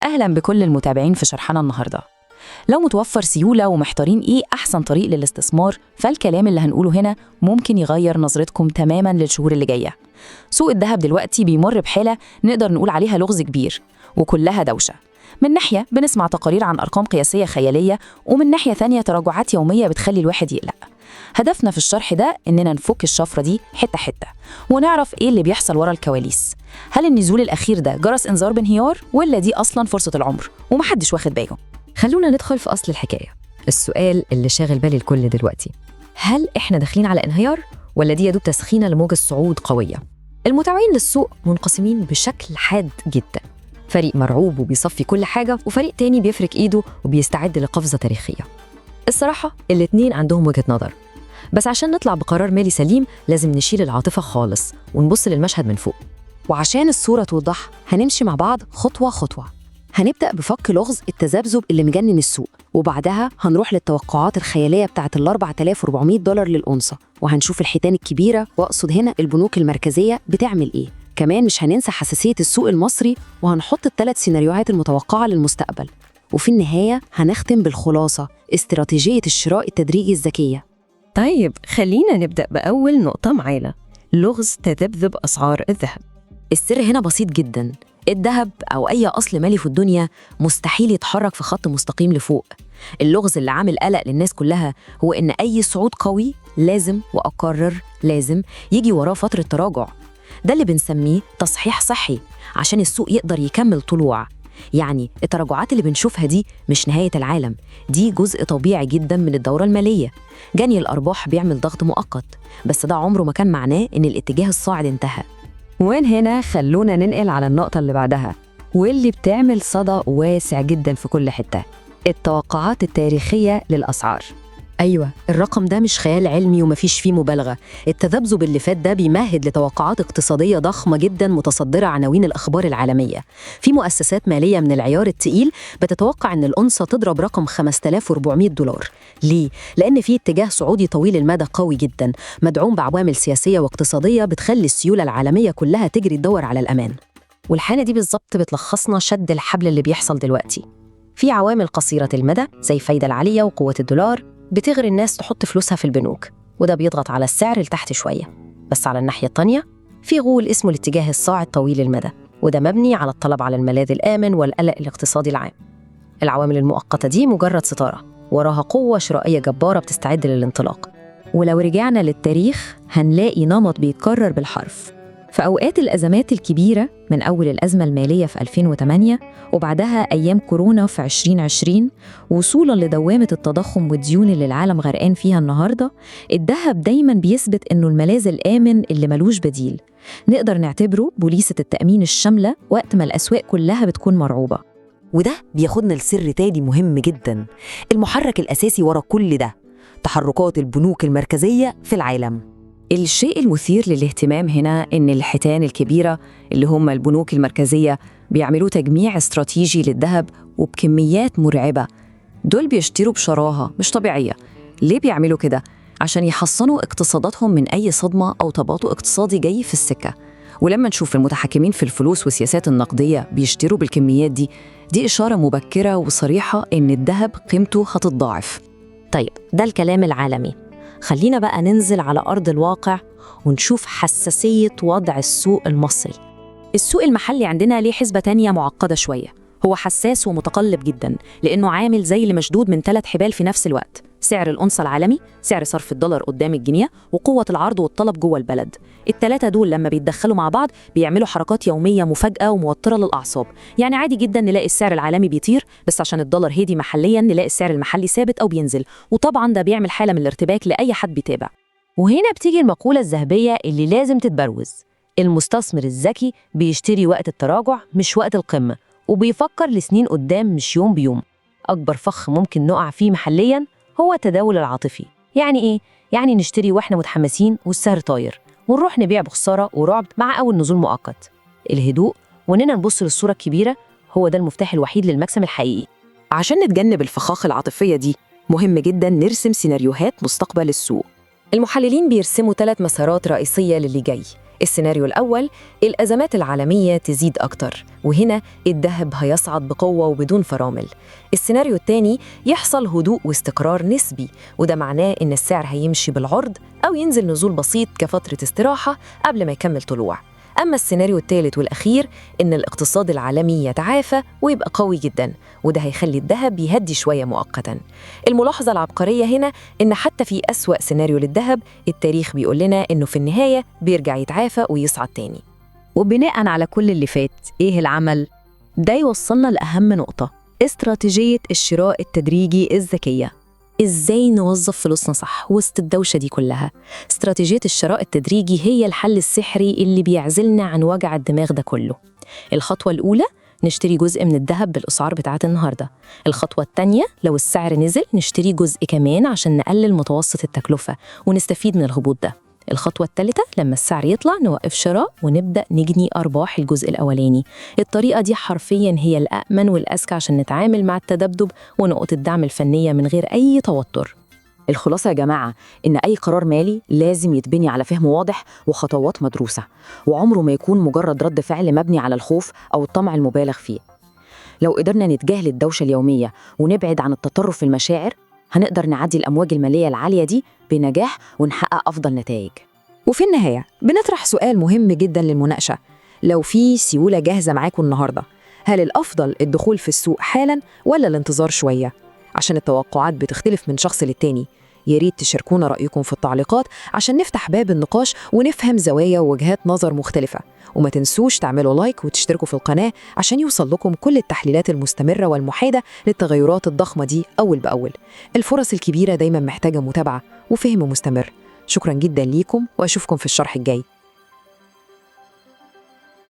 أهلا بكل المتابعين في شرحنا النهاردة. لو متوفر سيولة ومحتارين إيه أحسن طريق للاستثمار، فالكلام اللي هنقوله هنا ممكن يغير نظرتكم تماما للشهور اللي جاية. سوق الذهب دلوقتي بيمر بحالة نقدر نقول عليها لغز كبير وكلها دوشة. من ناحية بنسمع تقارير عن أرقام قياسية خيالية، ومن ناحية ثانية تراجعات يومية بتخلي الواحد يقلق. هدفنا في الشرح ده إننا نفك الشفرة دي حتة حتة ونعرف إيه اللي بيحصل ورا الكواليس. هل النزول الأخير ده جرس إنذار بانهيار، ولا دي أصلا فرصة العمر ومحدش واخد باله؟ خلونا ندخل في أصل الحكاية، السؤال اللي شاغل بال الكل دلوقتي: هل إحنا داخلين على انهيار ولا دي يا دوب تسخينة لموجة صعود قوية؟ المتابعين للسوق منقسمين بشكل حاد جدا، فريق مرعوب وبيصفي كل حاجة، وفريق تاني بيفرك إيده وبيستعد لقفزة تاريخية. الصراحة الاتنين عندهم وجهة نظر، بس عشان نطلع بقرار مالي سليم لازم نشيل العاطفة خالص ونبص للمشهد من فوق. وعشان الصورة توضح هنمشي مع بعض خطوة خطوة. هنبدأ بفك لغز التذبذب اللي مجنن السوق، وبعدها هنروح للتوقعات الخيالية بتاعت ال 4400 دولار للأونصة، وهنشوف الحيتان الكبيرة، وأقصد هنا البنوك المركزية، بتعمل إيه. كمان مش هننسى حساسية السوق المصري، وهنحط الثلاث سيناريوهات المتوقعة للمستقبل. وفي النهاية هنختم بالخلاصة، استراتيجية الشراء التدريجي الذكية. طيب خلينا نبدأ بأول نقطة معانا، لغز تذبذب أسعار الذهب. السر هنا بسيط جدا، الذهب أو أي أصل مالي في الدنيا مستحيل يتحرك في خط مستقيم لفوق. اللغز اللي عامل قلق للناس كلها هو إن أي صعود قوي لازم، وأكرر لازم، يجي وراه فترة تراجع. ده اللي بنسميه تصحيح صحي عشان السوق يقدر يكمل طلوع. يعني التراجعات اللي بنشوفها دي مش نهاية العالم، دي جزء طبيعي جدا من الدورة المالية. جني الأرباح بيعمل ضغط مؤقت، بس ده عمره ما كان معناه إن الاتجاه الصاعد انتهى. وين هنا خلونا ننقل على النقطة اللي بعدها، واللي بتعمل صدى واسع جدا في كل حتة: التوقعات التاريخية للأسعار. أيوة، الرقم ده مش خيال علمي ومفيش فيه مبالغة. التذبذب اللي فات ده بيمهد لتوقعات اقتصادية ضخمة جدا متصدرة عناوين الأخبار العالمية. في مؤسسات مالية من العيار التقيل بتتوقع إن الأونصة تضرب رقم 5400 دولار. ليه؟ لأن في اتجاه صعودي طويل المدى قوي جدا، مدعوم بعوامل سياسية واقتصادية بتخلي السيولة العالمية كلها تجري تدور على الأمان. والحالة دي بالظبط بتلخصنا شد الحبل اللي بيحصل دلوقتي. في عوامل قصيرة المدى زي الفايدة العالية وقوة الدولار بتغري الناس تحط فلوسها في البنوك، وده بيضغط على السعر لتحت شوية. بس على الناحية التانية في غول اسمه الاتجاه الصاعد طويل المدى، وده مبني على الطلب على الملاذ الآمن والقلق الاقتصادي العام. العوامل المؤقتة دي مجرد ستارة وراها قوة شرائية جبارة بتستعد للانطلاق. ولو رجعنا للتاريخ هنلاقي نمط بيتكرر بالحرف. في أوقات الأزمات الكبيرة، من أول الأزمة المالية في 2008 وبعدها أيام كورونا في 2020، وصولا لدوامة التضخم والديون اللي العالم غرقان فيها النهاردة، الذهب دايما بيثبت إنه الملاذ الآمن اللي ملوش بديل. نقدر نعتبره بوليسة التأمين الشاملة وقت ما الأسواق كلها بتكون مرعوبة. وده بياخدنا لسر تاني مهم جدا، المحرك الأساسي ورا كل ده: تحركات البنوك المركزية في العالم. الشيء المثير للاهتمام هنا إن الحيتان الكبيرة اللي هم البنوك المركزية بيعملوا تجميع استراتيجي للذهب وبكميات مرعبة. دول بيشتروا بشراهة مش طبيعية. ليه بيعملوا كده؟ عشان يحصنوا اقتصاداتهم من أي صدمة أو تباطؤ اقتصادي جاي في السكة. ولما نشوف المتحكمين في الفلوس والسياسات النقدية بيشتروا بالكميات دي، دي إشارة مبكرة وصريحة إن الذهب قيمته هتتضاعف. طيب ده الكلام العالمي، خلينا بقى ننزل على أرض الواقع ونشوف حساسية وضع السوق المصري. السوق المحلي عندنا ليه حسبة تانية معقدة شوية. هو حساس ومتقلب جدا، لأنه عامل زي اللي مشدود من 3 حبال في نفس الوقت: سعر الأونصة العالمي، سعر صرف الدولار قدام الجنيه، وقوة العرض والطلب جوه البلد. الثلاثة دول لما بيتدخلوا مع بعض بيعملوا حركات يومية مفاجئة وموترة للأعصاب. يعني عادي جدا نلاقي السعر العالمي بيطير، بس عشان الدولار هدي محليا نلاقي السعر المحلي ثابت أو بينزل، وطبعا ده بيعمل حالة من الارتباك لأي حد بيتابع. وهنا بتيجي المقولة الذهبية اللي لازم تتبروز: المستثمر الذكي بيشتري وقت التراجع مش وقت القمة، وبيفكر لسنين قدام مش يوم بيوم. أكبر فخ ممكن نقع فيه محلياً هو التداول العاطفي. يعني إيه؟ يعني نشتري وإحنا متحمسين والسعر طاير، ونروح نبيع بخسارة ورعب مع أول نزول مؤقت. الهدوء وإننا نبص للصورة الكبيرة هو ده المفتاح الوحيد للمكسب الحقيقي. عشان نتجنب الفخاخ العاطفية دي مهم جدا نرسم سيناريوهات مستقبل السوق. المحللين بيرسموا 3 مسارات رئيسية للي جاي: السيناريو الأول، الأزمات العالمية تزيد أكتر، وهنا الذهب هيصعد بقوة وبدون فرامل. السيناريو الثاني، يحصل هدوء واستقرار نسبي، وده معناه إن السعر هيمشي بالعرض أو ينزل نزول بسيط كفترة استراحة قبل ما يكمل طلوع. أما السيناريو الثالث والأخير، إن الاقتصاد العالمي يتعافى ويبقى قوي جدا، وده هيخلي الذهب يهدي شوية مؤقتا. الملاحظة العبقرية هنا إن حتى في أسوأ سيناريو للذهب، التاريخ بيقول لنا إنه في النهاية بيرجع يتعافى ويصعد تاني. وبناء على كل اللي فات، إيه العمل؟ ده يوصلنا لأهم نقطة، استراتيجية الشراء التدريجي الذكية. إزاي نوظف فلوسنا صح وسط الدوشة دي كلها؟ استراتيجية الشراء التدريجي هي الحل السحري اللي بيعزلنا عن وجع الدماغ ده كله. الخطوة الأولى، نشتري جزء من الذهب بالأسعار بتاعت النهاردة. الخطوة الثانية، لو السعر نزل نشتري جزء كمان عشان نقلل متوسط التكلفة ونستفيد من الهبوط ده. الخطوة الثالثة، لما السعر يطلع نوقف شراء ونبدأ نجني أرباح الجزء الأولاني. الطريقة دي حرفياً هي الأأمن والأذكى عشان نتعامل مع التذبذب ونقط الدعم الفنية من غير أي توتر. الخلاصة يا جماعة إن أي قرار مالي لازم يتبني على فهم واضح وخطوات مدروسة، وعمره ما يكون مجرد رد فعل مبني على الخوف أو الطمع المبالغ فيه. لو قدرنا نتجاهل الدوشة اليومية ونبعد عن التطرف في المشاعر، هنقدر نعدي الأمواج المالية العالية دي بنجاح ونحقق أفضل نتائج. وفي النهاية بنطرح سؤال مهم جدا للمناقشة: لو في سيولة جاهزة معاكم النهاردة، هل الأفضل الدخول في السوق حالا ولا الانتظار شوية؟ عشان التوقعات بتختلف من شخص للتاني. ياريت تشاركونا رأيكم في التعليقات عشان نفتح باب النقاش ونفهم زوايا ووجهات نظر مختلفة. وما تنسوش تعملوا لايك وتشتركوا في القناة عشان يوصل لكم كل التحليلات المستمرة والمحايدة للتغيرات الضخمة دي أول بأول. الفرص الكبيرة دايما محتاجة متابعة وفهم مستمر. شكرا جدا ليكم، وأشوفكم في الشرح الجاي.